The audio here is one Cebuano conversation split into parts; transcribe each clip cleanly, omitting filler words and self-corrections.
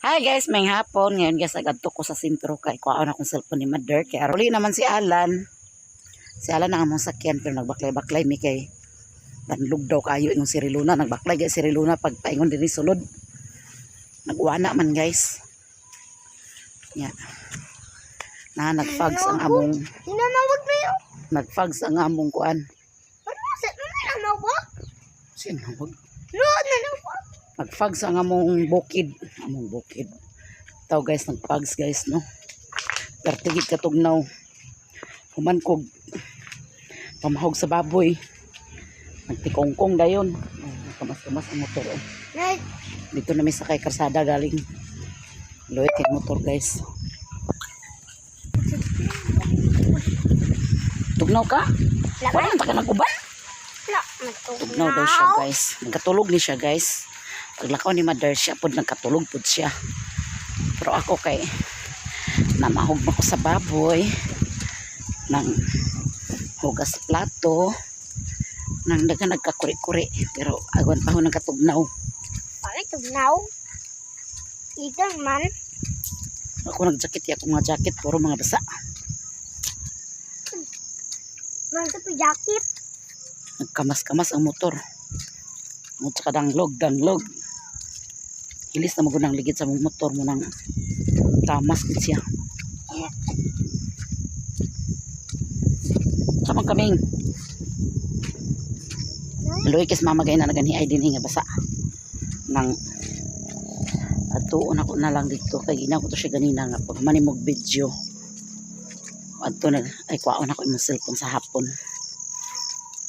Hi guys, may hapon. Ngayon guys, agadto ko sa sentro kay kuhaon akong cellphone ni Mother. Kaya uli naman si Alan. Si Alan ang among sakyan pero nagbaklay-baklay mi kay tanlog daw kayo yung si Riluna. Nagbaklay guys si Riluna pag paingon din ni sulod. Nagwana man, guys. Ya. Na nagfags ang among Hinanawag na yun. Nagfags ang among kuan. Ano sa nanawag? Sino wag No, nanawag. Nagfags ang among bukid, among bukid. Taw guys, nagfags guys, no. Pertigid katugnaw. Human kog pamahog sa baboy. Nagtikongkong dayon. Oh, kamas-kamas ang motor. Oh. Nay, Dito na mi sakay karsada galing. Luwit kay motor, guys. Tugnaw ka? Wala man ta ka nag-uban? wala. Tugnaw daw siya, guys. Nagkatulog ni siya, guys. Paglakaw ni Mother siya pod nagkatulog pod siya. Pero ako kay namahog ko sa baboy nang hugas plato nang daga nagkakuri-kuri pero agon pa ho nagkatugnaw. Bakit tugnaw? Igang man. Ako nagjacket ya, akong mga jacket puro mga basa. Man sa jacket. Nagkamas-kamas ang motor. Mo tsaka danglog, danglog. Hilis na magunang ligid sa mong motor mo nang kamas gid siya. Sa man kaming. Luwi kis mama gay na naganhi ay dinhi nga basa. Nang adtuon ako na lang dito kay gina ko to siya ganina nga pag manimog video. Adto na ay kwaon ako imong cellphone sa hapon.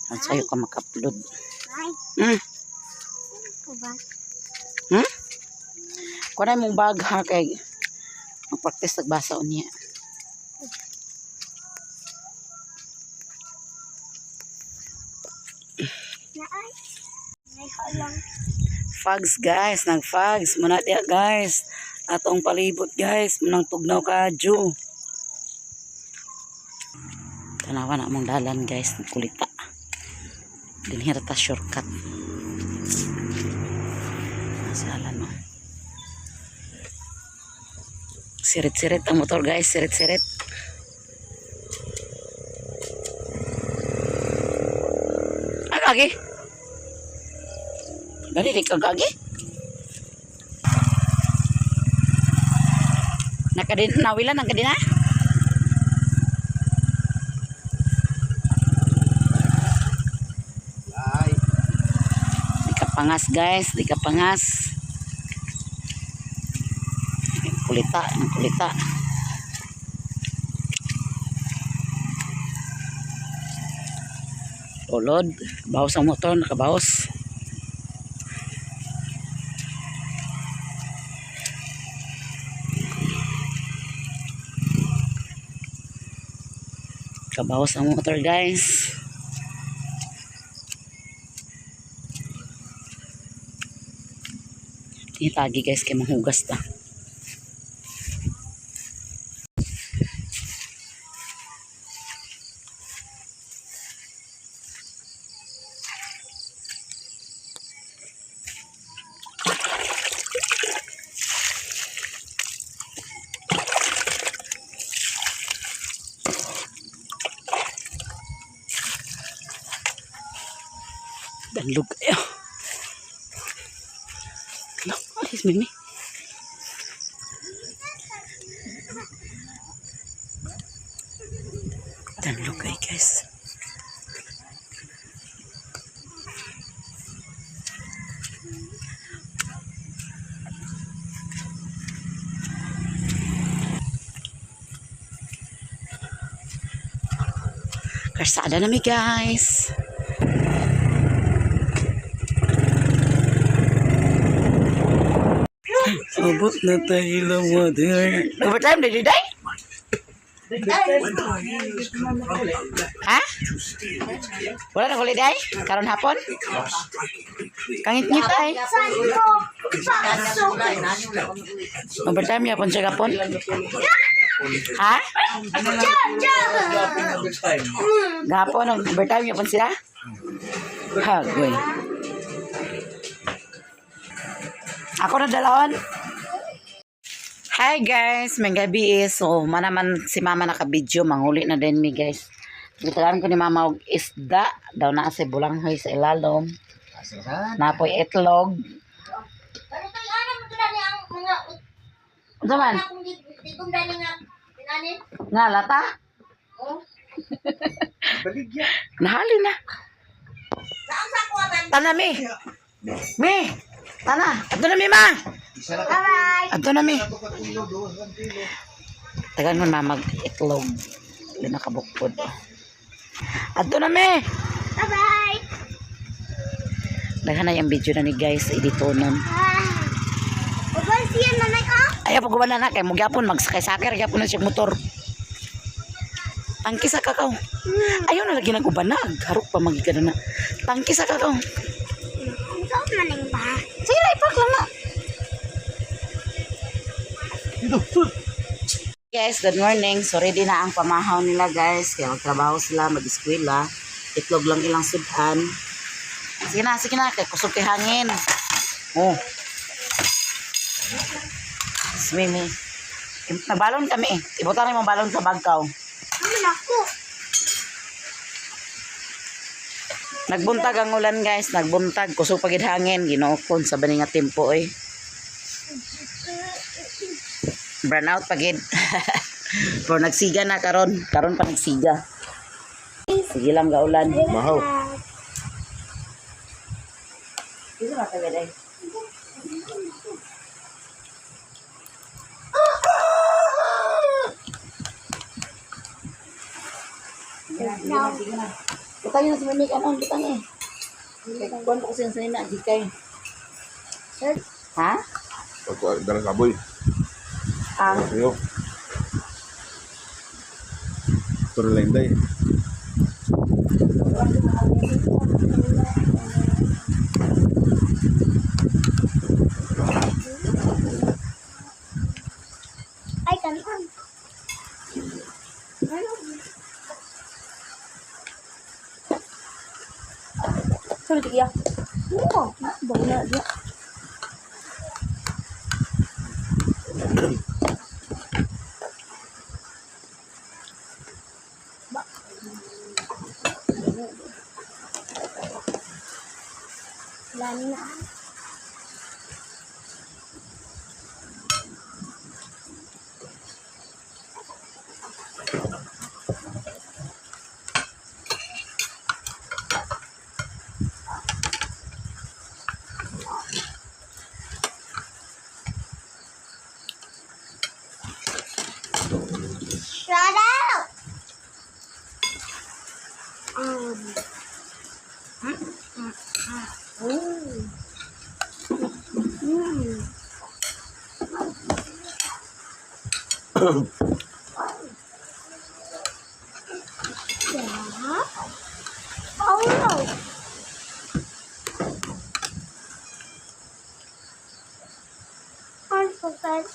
Ang sayo ka maka-upload. Nay. Ano ba? Kuha na imong bag ha kay mag-practice nagbasa unya. Naay. Nay, halang. Fags guys, nagfags muna diya guys. Atong palibot guys, munang tugnaw kadyo. Tanawa na among dalan guys, nagkulita. Dinhi ra ta shortcut. Nasa alan no. Sirit-sirit ang motor guys, sirit-sirit. Agagi. Dali di ka gagi. Nakadin nawilan ang kadina? Ay, Di ka pangas guys, di ka pangas. Kulita, ang kulita. Ulod, bawas ang motor, nakabawas. Kabawas ang motor guys. Tinitagi guys kay manghugas ta. Danlog kayo. Look, alis mimi. Danlog kayo guys. Karsada na mi guys. Abot na tayo lang, mother. Overtime, did you die? Ha? Wala na holiday? Karon hapon? Kangit-ngit ay. Saan ko? Pasok. Overtime yapon siya gapon. Ha? Gapon, overtime yapon sila? Hagoy. Ako na dalawon. Hi guys, may gabi eh. So, manaman si mama naka-video, manghuli na din mi guys. Gitalaan ko ni mama og isda, daw na si bulanghoy sa ilalom. Napoy itlog. Pero kay ana mo dala ni ang mga Unsa man? una kung di kong dali nga inani. Nga lata? Oh, Baligya. Nahali na. saan sa kuha man? Tana mi. Mi. Tana. Adto na mi ma. Isa na Bye-bye. Adto na mi. ka kilo, doon, 1 kilo. Tagan mo mama itlog. 5 ka bukod. Adto na mi. Bye-bye. Daghan na yung video na ni guys editonon. Ah. Uban siya nanay ah. Ayaw pag na na kay mo gyapon magsakay-sakay ra gyapon na siya motor. Tangki sa kakaw. Ayaw na lagi nag-ubanag. Harok pa magigano na. Tangki sa kakaw. Ang saan maning ba? Sige na, ipak lang na. Dito, sud. Guys, good morning. So ready na ang pamahaw nila guys. Kaya magtrabaho sila, mag-eskwela. Itlog lang ilang sudan. Sige na, sige na. Kay kusog kay hangin. Oh. Mimi. Nabalon kami eh. Ibutan na yung balon sa bagkaw. Ano na ako? Nagbuntag ang ulan guys, nagbuntag. Kusog pagid hangin, Ginoo ko sa bani nga tempo oy. Burn out pagid. Pero nagsiga na karon, karon pa nagsiga. Sige lang gaulan. Mahaw. Dito ba tayo day? Sige na. Butang na si Mimik, ano, butang eh. Kay kuwan ko kasi yung sanina, di kay. Ha? Pagkuha, dalang kaboy. Ang Ayo. Turo lang day. Ay, kanon. Ano? Sorry iya. Oo. Bawla dia. Wala na. Shut up! Oh. Mm. Yeah. Oh no. I'm so bad.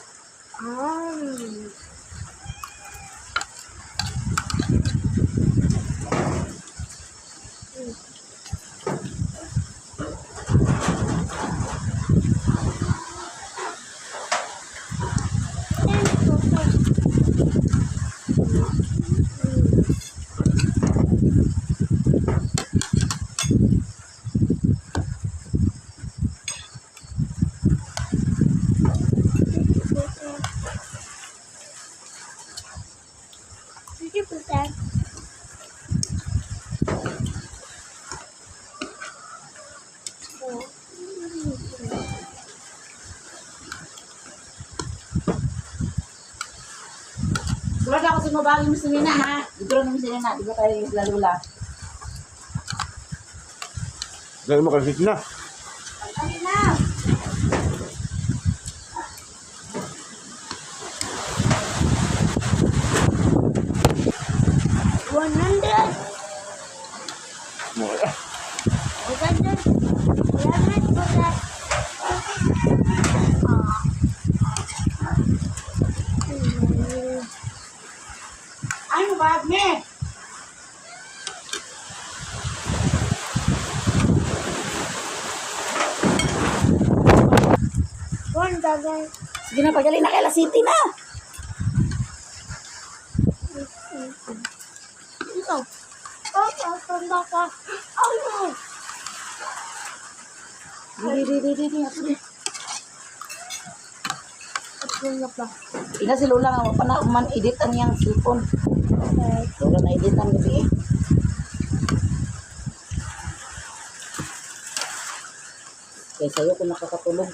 50%. Wala ako sa mabali mo si Nina ha. Dito lang mo si Nina, di ba tayo yung lalula? Dahil mo kasi na. Nina! 100. Mo. 100. 100%. Ay, mabag me! 1,000. Sige na, pagali na kay alas city na. Ikaw. Oh, oh, tanda ka. Oh, no. Di, di, di, di, di, ato di. Tulog pa. Ina si Lola nga, wa pa na man edit ang iyang cellphone. Lola na edit ang gabi eh. Kaya sa'yo kung nakakatulog.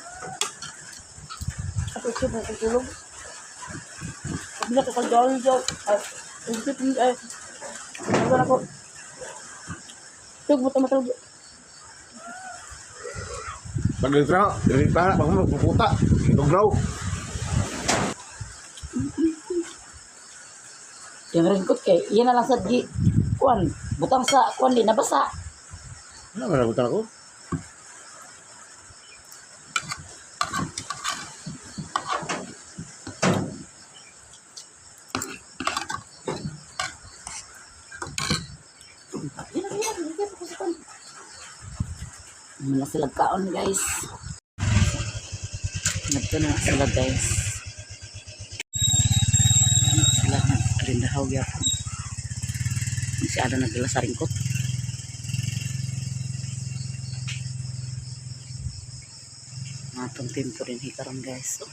Ako siya matutulog. Hindi ako kagawin siya. Ay, hindi ay. Wala ako. Tug mo matulog. Pag-litra, litra, pag mo puputa. Itugraw. Yung ringkot kay, iyan na lang sa gi. Kuan, butang sa, kuan di nabasa. Ano man nabutan ako? Yan na, yan na, yan na, sa kuan. Ano na sila kaon, guys. Nagto na sila, guys. Ano sila nagrindahaw yapon. Si Ada nagdala sa ringkot. Matong tempo rin hikaron, guys. Oh.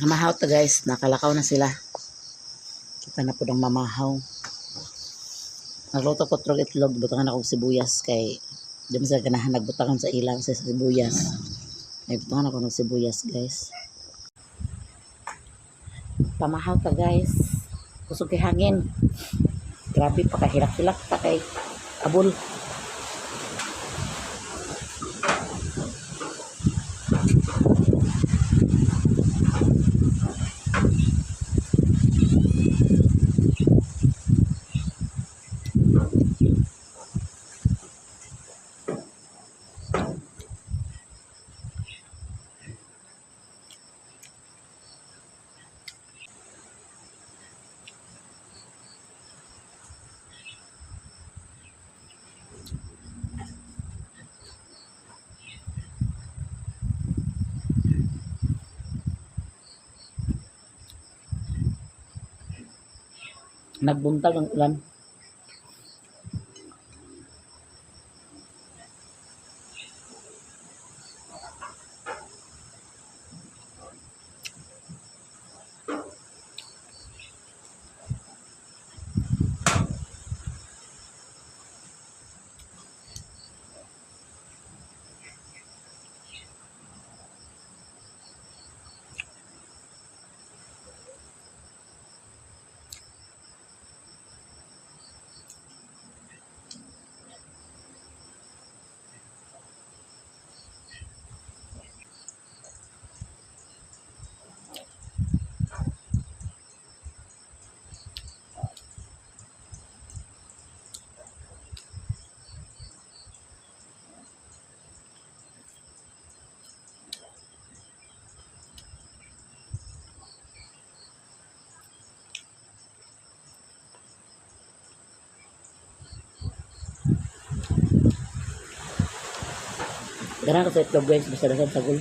Namahaw to, guys. Nakalakaw na sila. Kita na po ng mamahaw. Nagluto ko trog itlog, butangan ako sibuyas kay di man sila ganahan nagbutangan sa ilang sa sibuyas. Ay butangan ako ng sibuyas, guys. Pamahaw ta, guys. Kusog kay hangin. Grabe pa kahilak-hilak ta kay abol. Nagbuntag ang ulan. Ganahan ko sa itlog, guys, basta dasan sagol.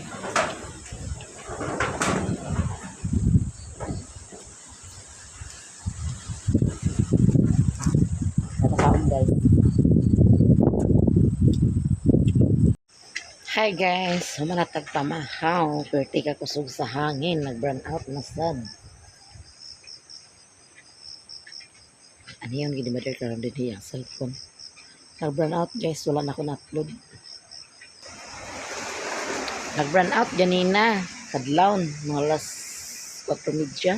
Nakakaon, guys. Hi guys, humanatag pamahaw. Perti ka kusog sa hangin, nag-burn out na sad. Ano yun, gini ba karon din ang cellphone. Nag-burn out, guys, wala na ako na-upload. Nag-burn out ganina, kadlawon, mga alas 4:30.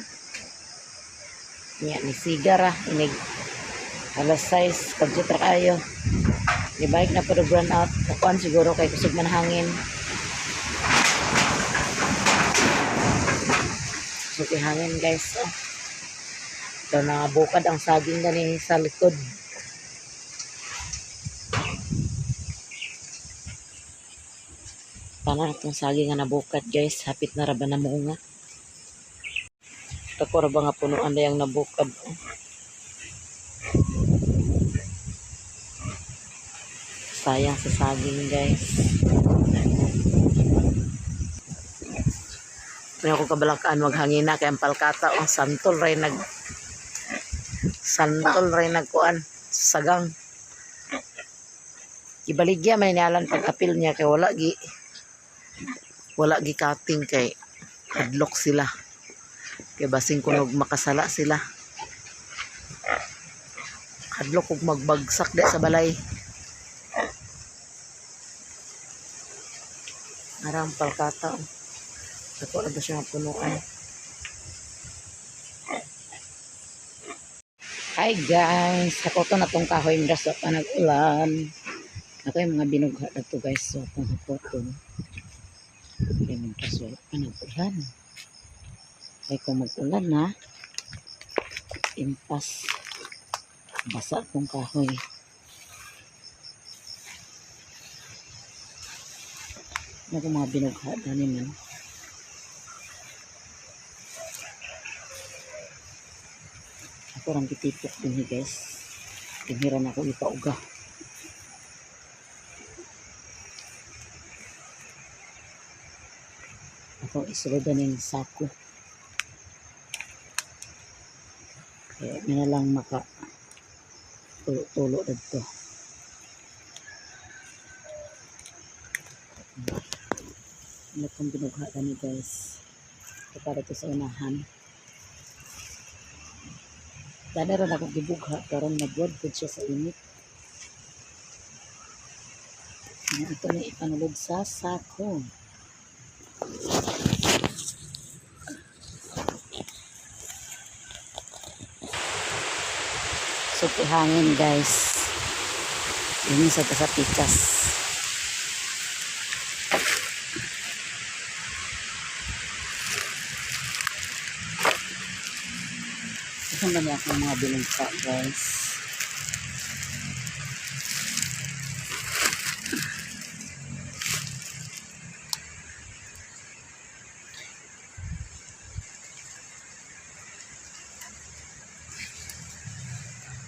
Niya ni sigara, inig alas 6, kadyo tra kayo. Ni bike na pero burn out. Kuan siguro kay kusog man hangin. Kusog kay hangin, guys. Oh. Ito na bukad ang saging gani sa likod. Tanan itong saging nga nabukad, guys. Hapit na ra ba na munga. Tako ra ba nga punuan na yung nabukad. Oh. Sayang sa saging, guys. May ako kabalakaan maghangina kay ang palkata ang santol ray nagkuan sagang. Ibaligya man ni Alan pag apil niya kay wala gi cutting kay hadlok sila. Kay basing kunog makasala sila. Hadlok og magbagsak di sa balay. Arang palkata, oh. Ako na ba siya nga punuan? Hi guys! Ako to na tong kahoy miras pa nag-ulan. Ako yung mga binugha na to guys. So akong hakoton. Kaya miras wala pa nag-ulan. Kaya kung mag-ulan na, impas. Basa akong kahoy. Ano kung mga binugha na ni man. Ako rang gitipok din hi guys. Tinhiran ako ipauga. Ako isulod na ning sako. Kaya may na lang maka tulo-tulo dito. Ano kong binugha ni guys. Ito para to sa unahan. Dana rin ako gibugha karon nabuwad pud siya sa init. Nga ito na ipanulod sa sako. So hangin guys. Yun yung sa pikas. Ito na niya akong mga binugha guys.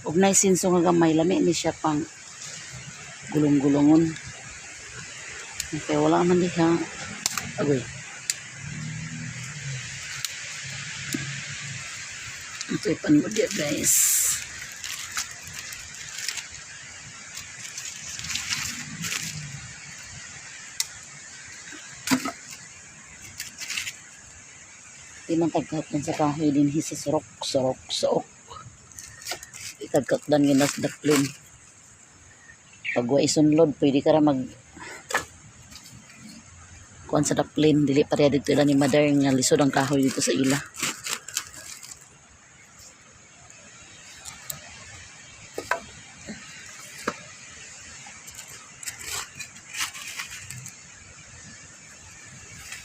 Og nay sinso nga gamay, lami ni siya pang gulong-gulongon. Okay, wala man diha. Agoy. Ito ipanmudya guys. Di man tagkatdan sa kahoy din sa surok, surok, suok. Itagkatdan ginas daplin. Pag wa isunlod, pwede ka ra mag kuan sa daplin. Dili pareha dito ila ni mother nga lisod ang kahoy dito sa ila.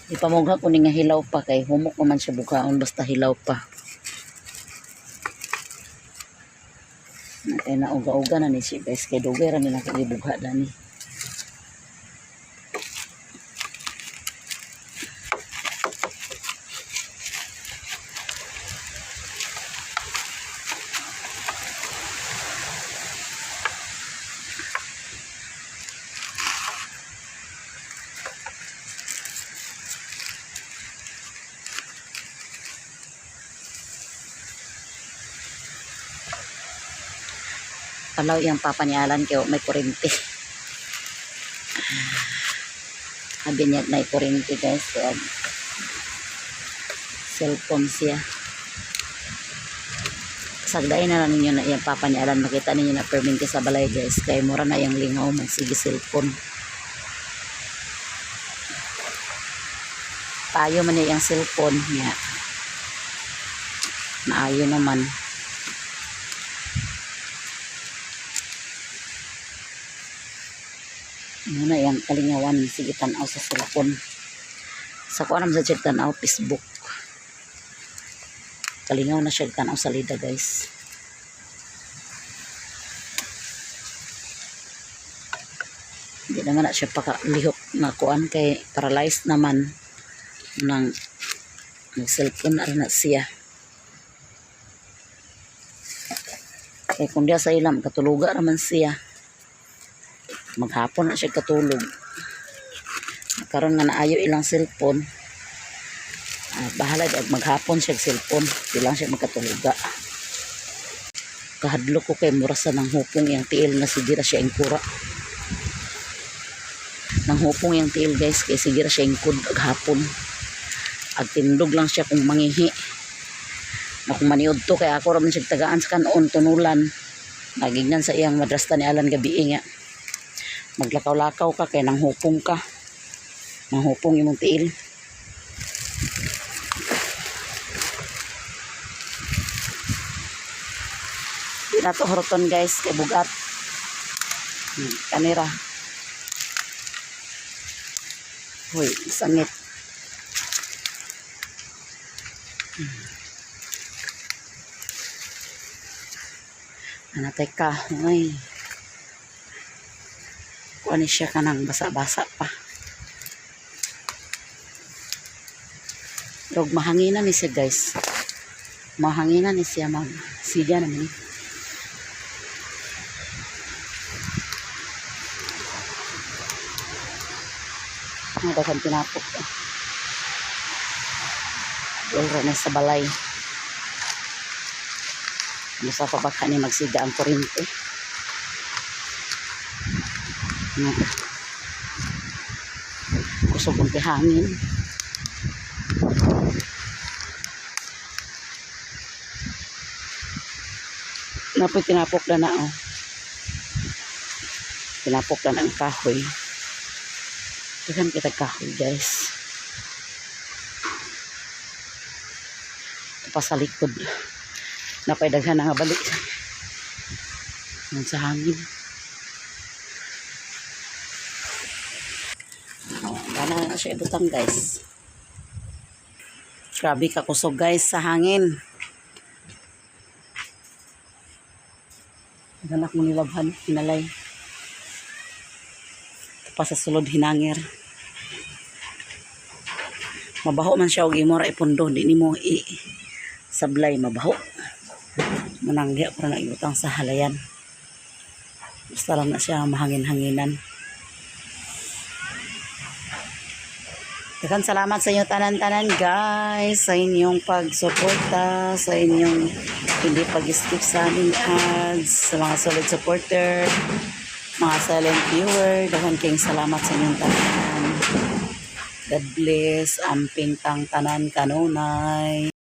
Ipamugha ko ni nga hilaw pa kay humok naman siya bukaon basta hilaw pa. Kay nauga-uga na ni siya guys kay dugay ra ni nakagibugha dani. Palaw iyang papa ni Alan kay wa may kurente. Sabi niya may kurente guys kaya cellphone siya. Sagdain na lang ninyo na iyang papa ni Alan, makita ninyo na perminti sa balay guys kay mura na iyang lingaw magsige cellphone. Payo man niya iyang cellphone niya. Maayo naman. Muna iyang kalingawan sige tan-aw sa cellphone. Sa kuan naman sa check tan-aw Facebook. Kalingaw na siya tan-aw sa lida guys. Hindi naman na siya pakalihok na kuan kay paralyzed naman nang nag-cellphone na rin na siya. Kay kung diya sa ilam, katuluga naman siya. Maghapon na siya katulog. Karon nga naayo ilang cellphone. Ah, bahala ag maghapon siya og cellphone, di lang siya magkatuluga. Kahadlok ko kay mura sa nang hupong iyang tiil nga sige ra siya ingkura. Nang hupong iyang tiil, guys, kay sige ra siya ingkod ag hapon. Ag tindog lang siya kung mangihi. Na kung maniud to kay ako ra man siya tagaan sa kanon tunulan. Nagignan sa iyang madrasta ni Alan gabi nga. Maglakaw-lakaw ka kay nang hupong ka. Nang hupong imong tiil. Di na to horoton, guys, kay bugat. Kanira. Hoy, sangit. Anatay ka, hoy. Kuha ni siya kanang basa-basa pa. Rog mahanginan ni siya, guys. Mahanginan ni siya mag siga naman ni. Ang daghang tinapok. Doro na sa balay. Musa pa baka ni magsiga ang kuryente. Ano? Kusog ang hangin. Napoy tinapok na na oh. Tinapok na na ang kahoy. Daghan kita kahoy, guys. Ito pa sa likod. Napay daghan na nga balik. Yan sa hangin. Oh, gana na siya ibutang, guys. Grabe ka kusog, guys, sa hangin. Ganak mo nilabhan, hinalay. Ito pa sa sulod hinangir. Mabaho man siya og imo ra ipundo, di nimo i sablay mabaho. Manang diha ko na ibutang sa halayan. Basta lang na siya mahangin-hanginan. Daghang salamat sa inyong tanan-tanan, guys, sa inyong pagsuporta, sa inyong hindi pag-skip sa aming ads, sa mga solid supporter, mga silent viewer. Daghan kayong salamat sa inyong tanan. God bless. Amping tang tanan kanunay.